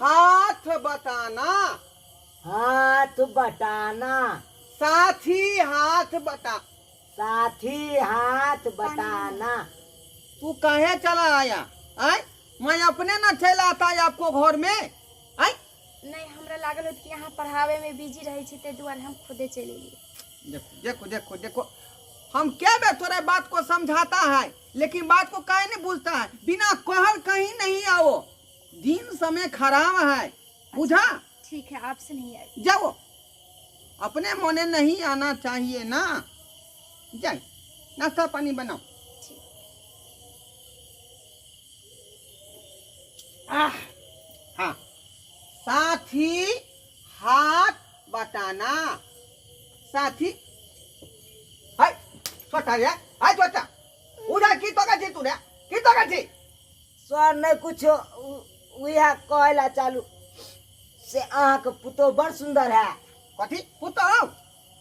हाथ बताना। हाथ बटाना। साथी हाथ बता। साथी हाथ बताना। तू काहे चला आया? आय मैं अपने न चला आता है आपको घर में। आय नहीं, हमरा लागल होत कि अहाँ पढ़ावे में बिजी रहै छी, ताहि दुआरे हम खुदे चलि एलियै। देखो देखो देखो देखो, हम क्या बे तोरे बात को समझाता है, लेकिन बात को काहे नहीं बुझता है। बिना कहल कहीं नहीं आओ, दिन समय खराब है, बुझा? ठीक है, आपसे नहीं आए। जाओ, अपने मोने नहीं आना चाहिए ना। जाए नाश्ता पानी बनाओ। ठीक। आह, हाँ, साथी हाथ बटाना। साथी हाय छोटा रे, हाय छोटा उधर की तो का तू रे, की तो का? सर नहीं कुछो, उएह कहै ला चालू से अहाँके पुतोह बड़ सुंदर है। कथी पुतोह?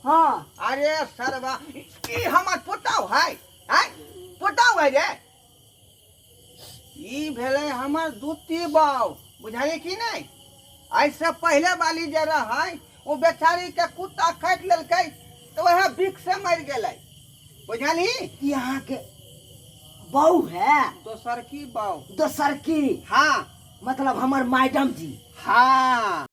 हाँ। अरे सरवा, ई हमर पुतोह है? आय पुतोह है रे? ई भेलै हमर दूती बाउ, बुझलियै कि नहि? एहिसँ पहिले वाली जे रहै ओ बेचारी के कुत्ता काटि लेलकै तऽ वएह बिख से मरि गेलै, बुझलही? ई अहाँके बहू है? दोसर की बाउ। दोसर की? हाँ। मतलब हमर मैडम जी? हाँ।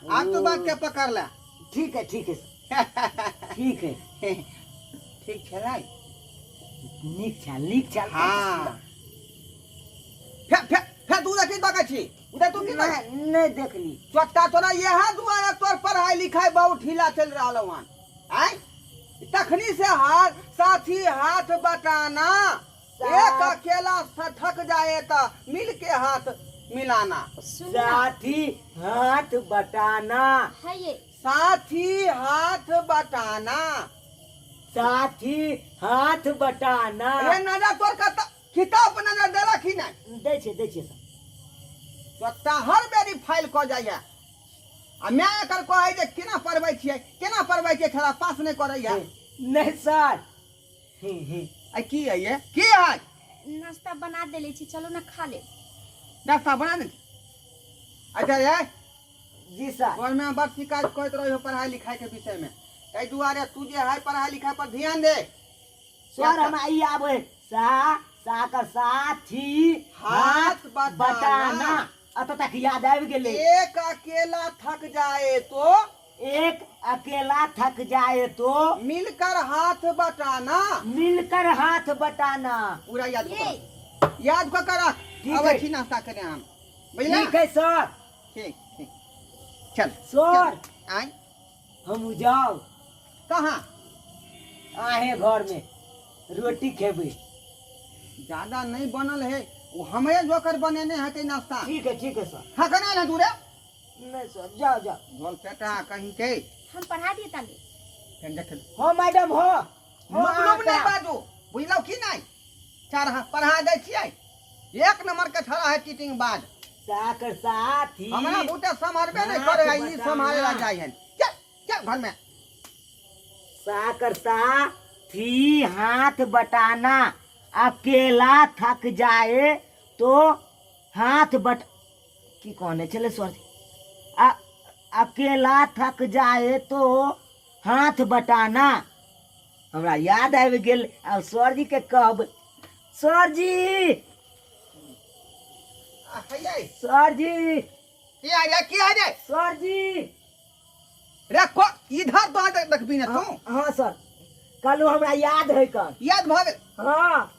आब तो बात के पकड़ ला। ठीक है, ठीक है, ठीक है। ठीक छलै? नीक छल, नीक छल। हाँ, फे फे फे तू देखी तकै छी उधर, तू की तकै? नहीं, नहीं देखली। चोट्टा तोरा इएह दुआरे तोर पढ़ाई लिखाई बहुत ढीला चलि रहल हन। आँय, तखनी से हाथ साथी हाथ बटाना, एक अकेला से थक जाए तो मिल के हाथ मिलाना। सुनू ना। साथी हाथ बटाना। है ये साथी हाथ बटाना। साथी हाथ बटाना। रे नजर तोर कत किताब पर नजर देलक ही नहीं? दै छै, दै छै सर। चोट्टा हर बेरी फाइल कऽ जाइए आ माय एकर कहै जे केना पढ़बै छियै, केना पढ़बै छियै, छड़ा पास नहि करैया। नहीं सर। आ की है ये, की है? नाश्ता बना देले छी, चलू ना खा ले। नाश्ता बना दे। अच्छा ये जी सर। घर में बड़ शिकायत करैत रही पढ़ाई लिखाई के विषय में, ताहि दुआरे तू जे है पढ़ाई लिखाई पर ध्यान दे। सर हमरा ई आबै सा सा का साथी हाथ बटाना। बटाना। अतऽ तक याद आबि गेलै। एक अकेला थक जाए तो, एक अकेला थक जाए तो मिलकर हाथ बटाना। मिलकर हाथ बटाना। पूरा याद ये कऽ रख, याद कऽ के रख। ठीक अबै है। छी नाश्ता कने हम, बुझलियै? ठीक है सर। ठीक ठीक, चल। सर। आय। हम जाओ। कहाँ? आहे घर में रोटी खेबै। ज्यादा नहीं बनल है, वो हमें जोकर बनेने है के नाश्ता। ठीक है, ठीक है सर। खा के नहीं दूरे। नहीं सर, जाओ जाओ। झोल पेटा कहीं के। हम पढ़ा दिए ताले। फेर देख। हो मैडम, हो हो। मतलब नहीं अहाँके। बाजू, बुझलौ की नहीं? चार हाथ पढ़ा दै छियै, एक नंबर के छड़ा है टीटिंग बाद। साकर साथी हमरा बूते सम्हारबे नहीं हाथ करे है, ई बटाना। सम्हारे ला जाइ हन। चल चल घर में। साकर साथी हाथ बटाना, अकेला थक जाए तो हाथ बट की कहने छलै सर? अकेला थक जाए तो हाथ बटाना। हमरा याद आबि गेल। आब सर जी के कहब। सर जी। आ, हैयै। सर जी। की आ रे, की आ रे? सर जी। रे को इधर तो देखबी ने तू। हाँ सर, कहलहुँ हमरा याद है कल। याद भऽ गेल? हाँ।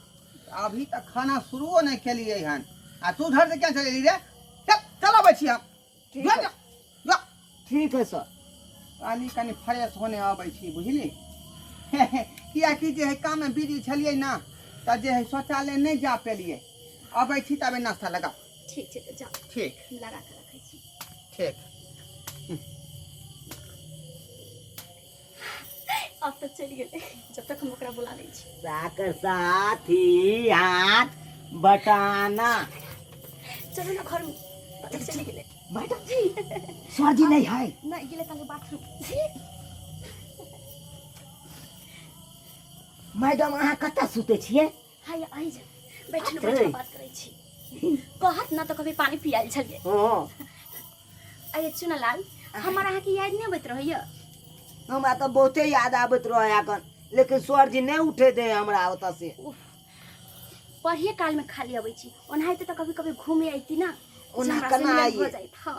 अभी तक खाना शुरुओ नहीं केलिए हन आ तू उधर से क्या चलेली रे? चल चल, अबै छी हम। ठीक जो, है। जो, जो। ठीक है सर। काली कनि फ्रेश होने अबै छी, बुझली? कियाकि जे है काम में बिजी छलियै ना, तऽ जे है शौचालय नहि जा पेलियै। अबै छी तबे नाश्ता लगाओ। ठीक छै, तऽ जाउ। ठीक। हम लगा कऽ रखै छी। ठीक। आब तऽ चलि गेलै, जब तक हम ओकरा बुला लै छी। साकर साथी हाथ बटाना। चलू ने घरमे, पता चलि गेलै। मैडम जी, सर जी नहीं है? नहि गेलै ताले बाथरूम। मैडम, अहाँ कतऽ सुतै छियै? हाय, आइ जा बैठ ने बैठ बात करै छी कहत ना तऽ कभी पानी पियाल छलियै हँ अरे चुनालाल हमर अहाँके याद नहि अबैत रहैया हमरा तऽ बहुते याद आबैत रहै एखन लेकिन सर जी नहि उठे दे हमरा ओतऽ से उफ पढ़िए कालमे खाली अबै छी ओनाहिते तऽ कभी कभी घूमे अयती ना जे ओना हमरा से केना मिलन आइए? भऽ जाइत हँ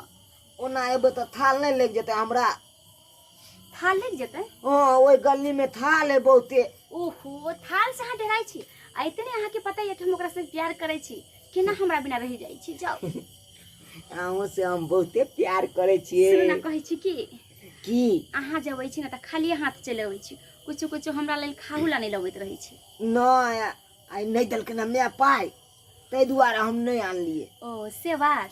ओना एबै तऽ थाल नहि लागि जेतै हमरा थाल लागि जेतै हँ ओहि गलीमे थाल है बहुते ओहो थाल से अहाँ डराइ छी आ इतने अहाँके पता यऽ कि हम ओकरा से प्यार करै छी केना हमरा बिना रहि जाइ छी जाउ अहूँ से हम बहुते प्यार करै सुनू छियै ना कहै छी कि की अहाँ जब अबै छी ने तऽ खाली हाथ चलि अबै छी कुछो कुछो हमरा लेल खाहू ला नहि लबैत रहै छी नहि आइ नहि देलखिन हँ माय पाइ ताहि दुआरे हम नहि आनलियै ओ से बात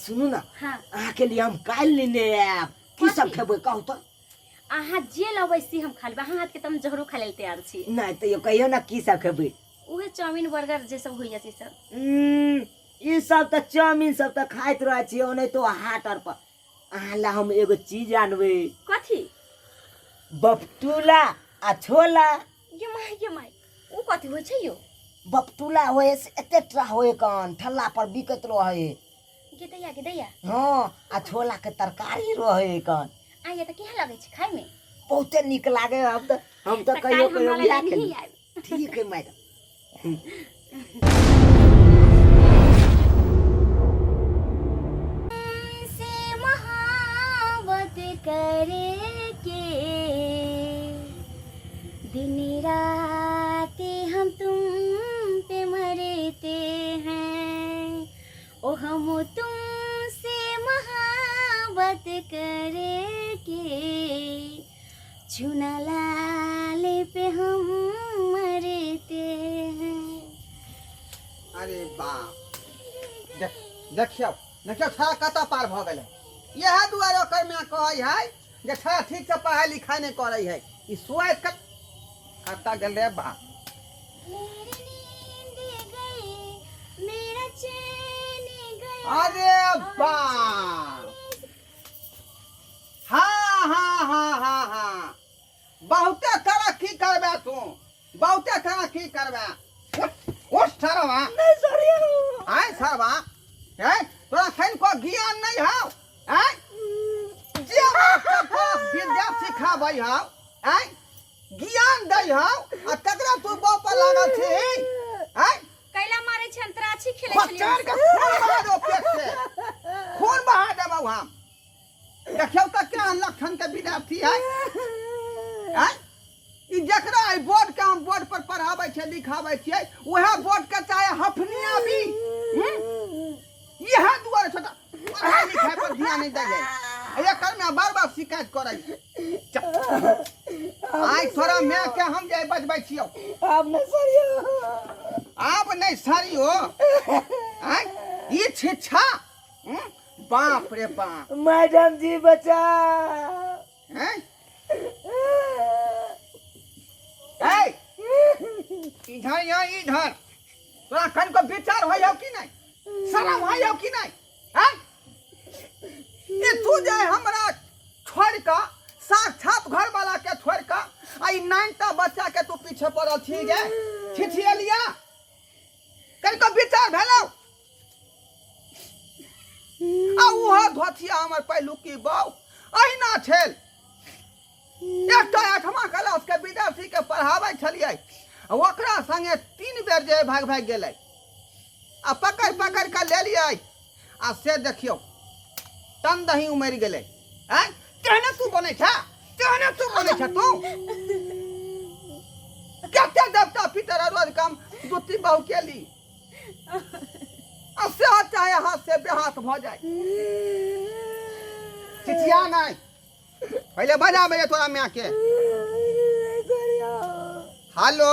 सुनू ने हाँ अहाँके लिए हम काल्हि लेने आयब की सब कथी? खेबै कहू तऽ अहाँ जे लबै से हम खा लेबै अहाँ हाथके तऽ हम जहरो खा लेल तैयार छी नहि तैयो कहियौ ने की सब खेबै उहे चाउमिन बर्गर जे सब होइया से सब ई सब तऽ चाउमिन सब तऽ खाइत रहै छियै ओनाहितो हाट आर पर अहाँ लए हम एगो चीज आनबै कथी बपटूला आ छोला ये माय ये माय ओ कथी होइ छै यौ बपटूला होए से एते टा होए कन ठल्ला पर बिकैत रहे गे दैया गे दैया हँ आ छोला के तरकारी रहे कन आ ये तऽ केहन लगै छै खायमे बहुते नीक लागे हम तऽ तऽ कहियो काल्हि कहियो हमरा बियाह लए केली नहीं आयब ठीक है मैडम से मोहब्बत करे के दिन रात हम तुम पे मरते हैं ओ हम तुमसे मोहब्बत करे के चुना लाल पे हम मरते हैं अरे बाप देख देखियौ देखियौ छड़ा कतऽ पार भऽ गेलै इएह दुआरे ओकर माय कहै है जे छड़ा ठीकसँ पढ़ाइ लिखाइ नहि करै है ई सोचि कऽ कतऽ गेल रे बाप मेरी नींद गई मेरा चैन गया अरे बाप हाँ हाँ हाँ हाँ हाँ बहुते तरक्की करबे तू बहुते तरक्की करबे उठ उठ सरवा नहीं सर आय सरवा हैं तोरा खैन को ज्ञान नहीं हौ आय जे मास्टर पास विद्या सिखाबै हौ आय ज्ञान दै हौ आ तकरा तू बाप पर लागल छी आय कैला मारे छै अंतराक्षी खेले खच्चर के खून बहा दो पेट से खून बहा देबौ हम देखियौ तऽ केहन लक्षण के विद्यार्थी है आँय? ई जकरा एहि बोर्ड के हम बोर्ड पर पढ़ाबै छियै लिखाबै छियै उएह बोर्ड के चाहे हफनिया भी हम्म? इएह दुआरे छोटा पढ़ाइ लिखाइ पर ध्यान नहि दै है एकर में बार बार शिकायत करै छै चल। आइ तोरा माय के हम जे बजबै छियौ आब नहीं सर आब नहि सरियो आँय? ई छिच्छा हम्म? बाप रे बाप मैडम जी बचा हैं? ए, इधर यहाँ इधर तोरा कनको विचार होइ हौ कि नहि शरम होइ हौ कि नहि हैं? ई तू जे हमरा छोड़ि कऽ साक्षात घर वाला के छोड़ि कऽ आ ई नाइनटा बच्चा के तू पीछे पड़ल छी गे छिछियलिया कनको विचार भेलौ आ उहो धोथिया हमर पहिलुकी बौ अहिना छल एकटा आठमा क्लास के विद्यार्थी के पढ़ाबै छलियै आ ओकरा संगे 3 बेर जे भागि भागि गेलै आ पकड़ि पकड़ि कऽ लेलियै आ से देखियौ तन दही उमड़ि गेलै आँय तेहने तू बनै छ तेहने तू बनै छ तू कते देवता पितर रोज काम दूती बहु केली आ से चाहे हाथ से बेहाथ भऽ जाए चिचिया नहीं पहले बजा मेरे तोरा माय के हेलो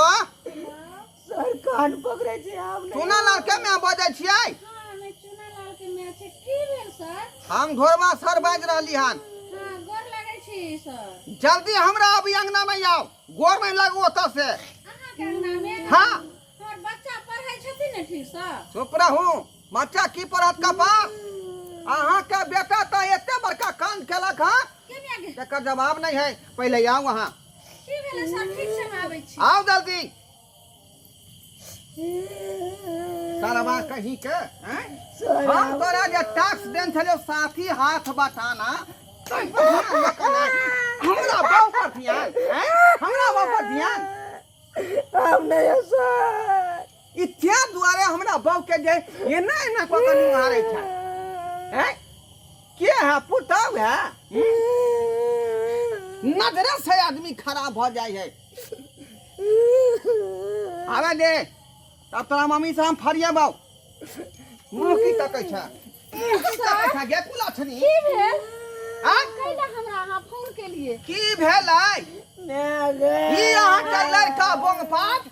सर कान पकड़े छी आब नहीं चुना लाल के माय बजै छियै हाँ हमे चुना लाल के माय छै की भेल सर हम घोरवा सर बाजि रहली हन हाँ गोर लगै छी सर जल्दी हमरा अभी अंगना में आउ गोर में लागू ओतऽ से अहाँके अंगना में हाँ हमर बच्चा पढ़ै छथिन ने ठीकसँ चुप रहू बच्चा की पढ़त कपार अहाँके बेटा तऽ एते बड़का कांड केलक हँ केना गे तकर जवाब नहीं है पहले आउ अहाँ की भेलै सर ठीक छै हम आबै छी आउ जल्दी सरवा कहीं के हैं? सर हम तोरा जे टैक्स देन छलियो साथी हाथ बटाना तै पर ध्यान दऽ कऽ नहि। हमरा बाप पर ध्यान हैं? हमरा बाप पर ध्यान हम नहीं सर ई तें दुआरे हमरा बाप के जे एना एना कऽ कऽ निहारै छै हैं? के है पुतहु है नजरे से आदमी खराब भऽ जाइ है आबे दे तब तोरा मम्मी से हम फरिएबौ मुँह की तकै छै मुँह की तकै छै गे कुलछनी की भेल आँ? कैला हमरा अहाँ फोन केलिए की भेलै माय गे ई अहाँके लड़का बोंगपाट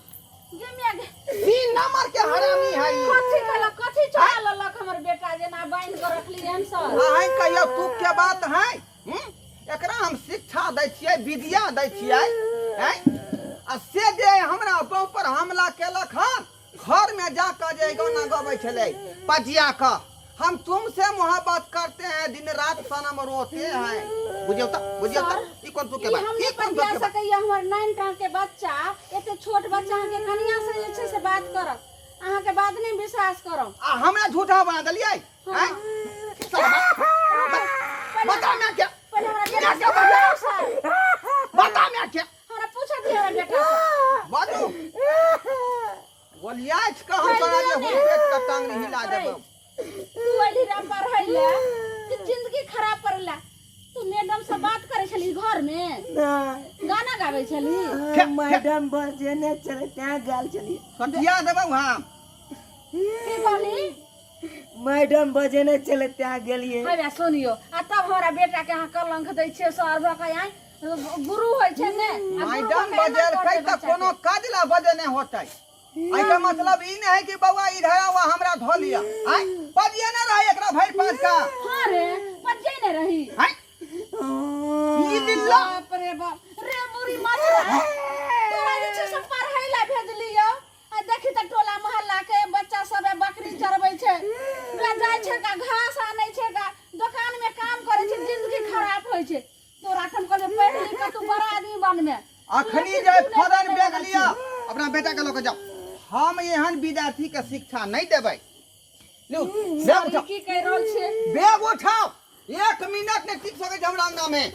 गे माय गे तीन नंबर के हरामी है ई कथी कहलक कथी चोरा लेलक हमर बेटा जेना बान्हि कऽ रखली हन सर अहीं कहियौ तुक के बात है हम्म? एकरा हम शिक्षा दै छियै विद्या दै छियै हैं? आ से जे हमरा बहु पर हमला केलक हन घर में जाकर जे गाना गबै छलै पजिया कऽ हम तुमसे मोहब्बत करते हैं दिन रात सनम रोते हैं बुझियौ तऽ बुझियौ तऽ ई कोन तुक के ई बात हम ई नहि कोन तुक पतिया के बात सकैया हमर नाइन टांग के बच्चा एते छोट बच्चा अहाँके कनिया से जे छै से बात करत अहाँके बात नहि विश्वास करब आ हमरा झूठा बना देलियै हैं बता मैं क्या पहिले हमरा बेटा क्या से बता? सर बता मैं क्या हमरा पूछत दिअ हमरा बेटा से। बाजू गोलियाच कऽ हम तोरा जे हुलपेट के टांग हिला देबौ तू अइली रे पढ़ै ले कि जिंदगी खराब करै ले तू मैडम से बात करै छली घर में नहीं गाना गाबै छली मैडम बजेने चले त्या गाल चली कटिया देबौ हम की कहली मैडम बजेने चले त्या गेलिए हवे सुनियो आ तब हमरा बेटा के अहाँ कलंक दै छियै सर भऽ कऽ आइ गुरु होइ छै ने आ गुरु मैडम भऽ कऽ एना बजेलकै करतै तऽ कोनो बच्चाके। काज ला बजेने होतै एहिके मतलब ई नहि है कि बौआ इधर आवा हमरा धो लिअ आँय बजिए ने रहै एकरा भरि पाँच का हाँ रे बजै ने रही आँय ई दिल्ला बाप रे बाप रे बुरी मछरा तोरा जे छै से पढ़ै लए भेजलियौ आ देखी तऽ टोला मोहल्ला के बच्चा सब बकरी चरबै छै वे जाइ छै का घास आनै छै का दोकान में काम करै छै जिंदगी खराब होइ छै तोरा हम कहलियै पढ़ि लिख कऽ तू बड़ा आदमी बनमे अखनी जे फॉरेन बैग लिअ अपना बेटा के लऽ के जाओ हम एहन विद्यार्थी के शिक्षा नहीं देबै लिउ बैग उठाओ की कहि रहल छियै बैग उठाओ एक मिनट नहीं टिक सकै छै हमरा अंगना में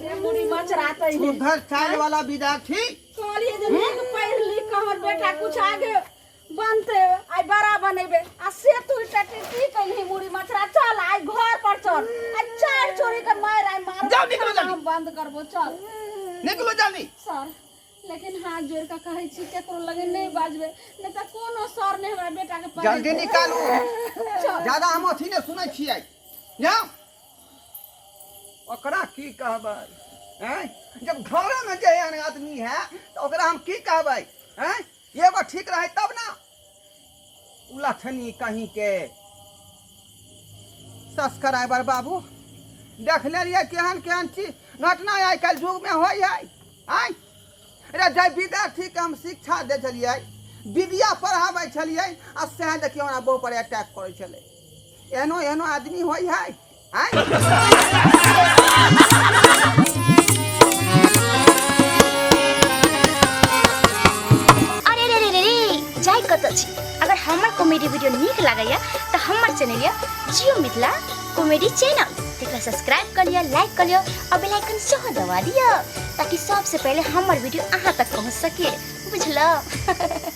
रे मुड़ी मचरातै है उधर चाइल वाला विद्यार्थी कहलियै जे नीक पढ़ि लिख कऽ हमर बेटा कुछ आगे बनतै आइ बड़ा बनेबै आ से तू टटी की कयलही मुड़ी मचरा चल आइ घर पर चल आइ चारि छोरी के मारि आइ मार जाओ निकलो जल्दी। हम बंद करबो चल निकलो जल्दी सर लेकिन हाथ जोड़ कऽ कहै छी केकरो लगे नहि बाजबै नहि तऽ कोनो सर नहि हमरा बेटा के पढ़ेतै। जल्दी निकालू चल ज्यादा हम अथी नहि सुनै छियै जाओ ओकरा की कहबै हैं जब घरेमे जे एहन आदमी है तऽ ओकरा हम की कहबै हैं एगो ठीक रहे तब ना उलथनी कहीं के सब्सक्राइबर बाबू देख लेलियै केहन केहन चीज घटना आइ काल्हि युगमे होइ है आँय रे जय विद्यार्थीके हम शिक्षा दै छलियै विद्या पढ़ाबै छलियै आ सएह देखियौ हमरा बहु पर अटैक करै छलै एहनो एहनो आदमी होइ है आँय अरे रे रे रे रे जाय कतऽ छी अगर हमर कॉमेडी वीडियो नीक लागैया तऽ हमर चैनल यऽ जियो मिथिला कॉमेडी चैनल तकरा सब्सक्राइब कऽ लिअ लाइक कऽ लिअ और बेल आइकन सेहो दबा दिअ ताकि सबसे पहिले हमर वीडियो अहाँ तक पहुँच सके बुझलहुँ।